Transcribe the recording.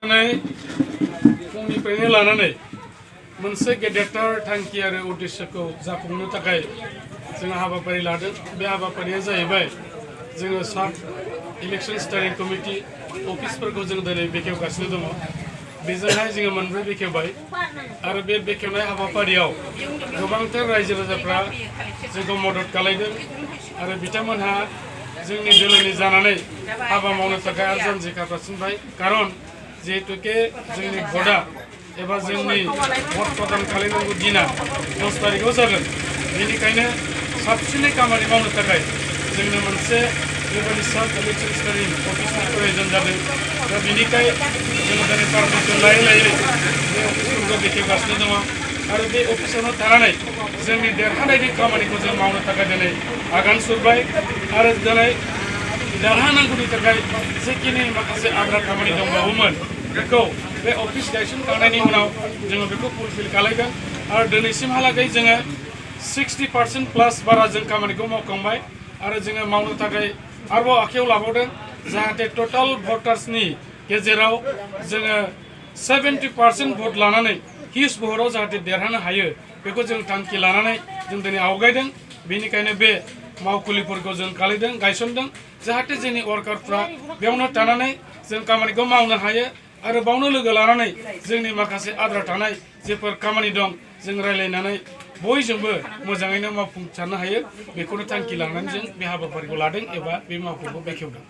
फुंनिफ्रायनो लानानै मोनसे गेदेरथार थांखि आरो उद्देश्यखौ जाफुंनो थाखाय जों हाबाफारि लादों। बे हाबाफारिया जाहैबाय जोङो साब इलेक्शन स्टेरिं कमिटि अफिसफोरखौ जों दिनै बेखेवगासिनो दङ। बेजोंहाय जोङो मोनब्रै बेखेवबाय आरो बे बेखेवनाय हाबाफारियाव गोबांथार रायजो राजाफ्रा जोंखौ मदद खालामदों आरो बिथांमोनहा जोंनि दोलोनि जानानै हाबा मावनो थाखाय आरो जानजि खाफ्रासिनबाय। खारन जिहेतुके जोंनि भटआ एबा जोंनि भट प्रदान खालामनांगौ दिना 10 तारिखआव जागोन। बेनिखायनो साबसिनै खामानि मावनो थाखाय जोंनो मोनसे बेबायदि साब इलेक्शन स्टेरिं अफिसनि प्रयोजन जादों। दा बेनिखाय जोङो दिनै पारमिसन लायै लायै बे अफिसफोरखौ बेखेवगासिनो दङ आरो बे अफिसावनो थानानै जोंनि देरहानायनि खामानिखौ जों मावनो थाखाय दिनै आगान सुरबाय आरो दिनै देरहानांगौनि थाखाय जेखिनि माखासे आद्रा खामानि दंबावोमोन बेखौ बे अफिस गायसनखांनायनि उनाव जोङो बेखौ फुलफिल खालामगोन आरो दिनैसिमहालागै जोङो 60% प्लास बारा जों खामानिखौ मावखांबाय आरो जोङो मावनो थाखाय आरोबाव आखायाव लाबावदों जाहाथे टोटाल भटार्सनि गेजेराव जोङो 70% भट लानानै हिउज भटआव जाहाथे देरहानो हायो बेखौ जों थांखि लानानै जों दिनै आवगायदों। बेनिखायनो बे मावखुलिफोरखौ जों खालामदों गायसनदों जाहाथे जोंनि वार्कारफ्रा बेयावनो थानानै जों खामानिखौ मावनो हायो आरो बावनो लोगो लानानै जोंनि माखासे आद्रा थानाय जेफोर खामानि दं जों रायलायनानै बयजोंबो मोजाङैनो मावफुंसारनो हायो बेखौनो थांखि लानानै जों बे हाबाफारिखौ लादों एबा बे मावख'खौ बेखेवदों।